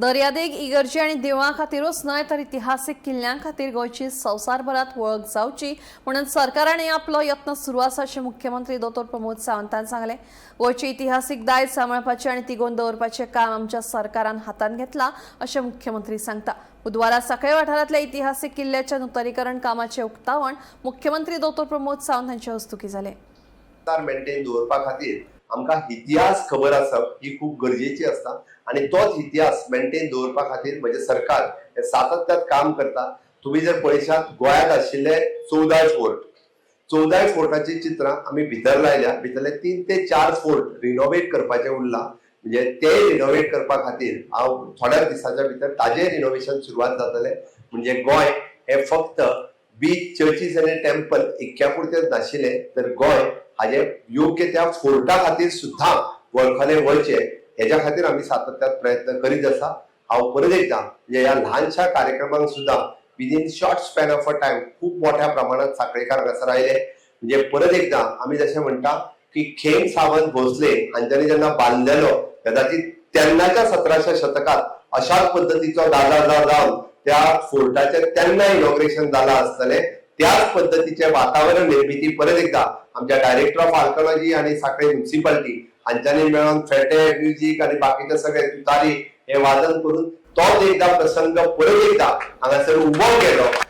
दर्यादेग, इगर्जी आनी देवळां खातीरूच न्हय तर इतिहासीक किल्ल्यां खातीर गोंयची संवसारभरांत वळख जावची म्हणून सरकारान आपलो यत्न सुरू आसा, अशें मुख्यमंत्री दोतोर प्रमोद सावंतान सांगलें. गोंयचे इतिहासीक दायज सांबाळपाचें आनी तिगोवन दवरपाचें काम आमच्या सरकारान हातांत घेतलां, अशें मुख्यमंत्री सांगता. बुधवारा सांखळे वाठारांतल्या इतिहासीक किल्ल्याच्या नुतनीकरण कामाचें उक्तावण मुख्यमंत्री दोतोर प्रमोद सावंत हांचे हस्तुकीं जालें. मेंटेन दवरपा खातीर आमकां इतिहास खबर आसप ही खूब गरजेची आसता आनी तोच इतिहास मेंटेन दवरपा खातीर म्हजें सरकार हे सातत्यात काम करता. तुमी जर पळयशात, गोंयांत आशिल्ले 14 फोर्ट, 14 फोर्टाची चित्रां आमी भितर लायल्या. भितरले तीन ते चार फोर्ट रिनोवेट करपाचे उरला, म्हणजे ते रिनोवेट करपा खातीर हांव थोड्याच दिसाच्या भितर ताजें रिनोवेशन सुरवात जातलें. म्हणजे गोंय हे फक्त बीच, चर्चीस आनी टेम्पल इतक्या पुरतेच नाशिल्लें, तर गोंय हाजे योग्य त्या फोर्टा खातीर सुद्दां वळखले वळचे, हेज्या खातीर आमी सातत्यात प्रयत्न करीत आसा. हांव परत एकदां म्हणजे ह्या ल्हानशा कार्यक्रमांक सुद्दां within short span of a time खूब मोठ्या प्रमाणात सांखळेकार हांगासर आयले. म्हणजे परत एकदां आमी जशें म्हणटा की खेम सावंत भोसले हांच्यांनी जेन्ना बांदलेलो, कदाचित तेन्नाच्या 17व्या शतकात अशाच पद्दतीचो दादा जावन त्या फोर्टाचें तेन्ना इनॉग्रेशन जालां आसतलें. त्याच पद्दतीचें वातावरण निर्मिती परत एकदा आमच्या डायरेक्टर ऑफ आर्किओलॉजी आनी सांखळे म्युन्सिपालिटी हांच्यांनी मेळोन फेटे, म्युजीक आनी बाकीचे सगळे तुतारी हे वादन करून तोच एकदा प्रसंग परत एकदा हांगासर उबो केलो.